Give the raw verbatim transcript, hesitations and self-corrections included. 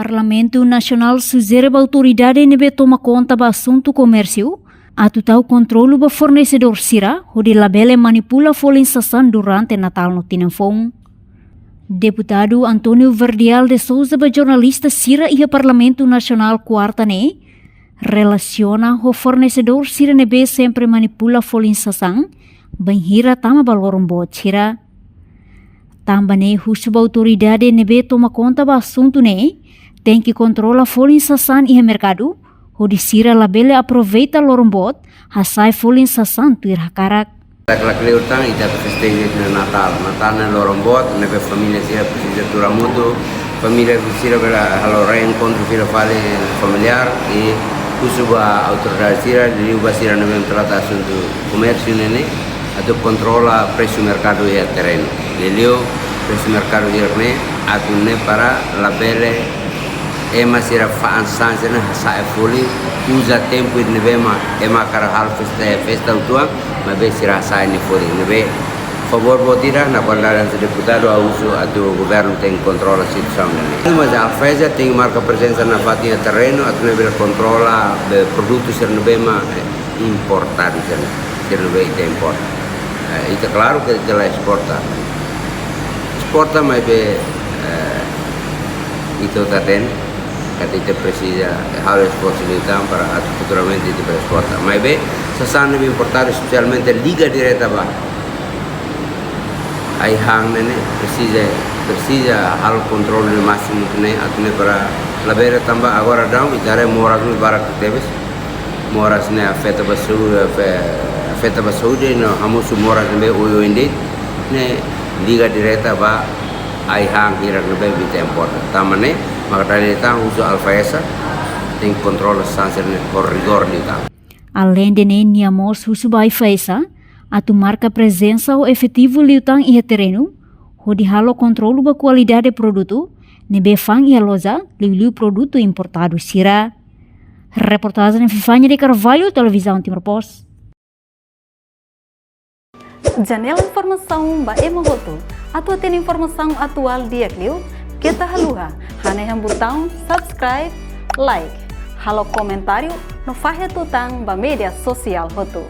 Parlamentu Nasionál sujere ba autoridade ne'ebé toma konta ba asuntu komérsiu atu tau kontrolu ba fornesedór sira hodi labele manipula folin sasán durante Natál no Tinan Foun. Deputadu António Verdial de Sousa ba jornalista sira iha Parlamentu Nasionál kuarta ne'e relasiona ho fornesedór sira ne'ebé sempre manipula folin sasán bainhira tama ba loron boot sira. Tanba ne'e husu ba autoridade ne'ebé toma konta ba asuntu ne'e tenke kontrola folin sasán iha merkadu, hodi sira labele aproveita loron boot hasa'e folin sasán tuir hakarak. Ita kleur tan, ita festeja Natál. Natál ne'e loron boot, ne'ebé família sira presiza tuur hamutuk, família sira bele halo reenkontru fila fali familiár, i husu ba autoridade sira, liuliu ba sira ne'ebé trata asuntu komérsiu ne'e, atu kontrola presu merkadu iha terrenu. Liuliu presu merkadu hirak ne'e, atu nune'e para labele ema sira fa'an sasán sira ne'e hasa'e folin, uza tempu ne'ebé ema hakarak halo festa, festa uitoan, maibé sira hasa'e nia folin. Ne'ebé favór boot ida, na kualidade de deputadu, ha'u husu atu governu tenke kontrola situasaun ne'e. Mas AIFAESA tenke marka prezensa iha fatin terrenu, atu nune'e bele kontrola be produtu sira ne'ebé ema importadu sira, sira ne'ebé ita importa. Eh, ita klaru ke ita la esporta. Esporta maibé, eh, ita atu hatene katak ita presiza halo esforsu liután para atu futuramente ita bele esporta. Maibé sasán ne'ebé importadu, espesialmente liga direta ba ai-han ne'e, ne'e presiza, presiza halo kontrolu másimu ne'e, atu nune'e para labele tanba agora daudaun ita haree moras ne'e barak tebes. Moras ne'e afeta ba saúde, afe-, afeta ba saúde no hamosu moras ne'ebé oioin de'it, ne'e liga direta ba ai-han hirak ne'ebé ita importa. Tanba ne'e mak dala ida tan husu AIFAESA tenke kontrola sasán sira ne'e ho rigór liután. Aleinde ne'e, nia mós husu ba AIFAESA atu marka prezensa ho efetivu liután iha terrenu, hodi halo kontrolu ba kualidade produtu ne'ebé fa'an iha loja, liuliu produtu importadu sira. Reportajen Vivania de Carvalho, Televizaun Timor Post. Janela informasaun ba ema hotu. Atu hatene informasaun atuál di'ak liu, keta haluha hanehan butaun subscribe, like, halo komentáriu no fahe tutan ba média sosiál hotu.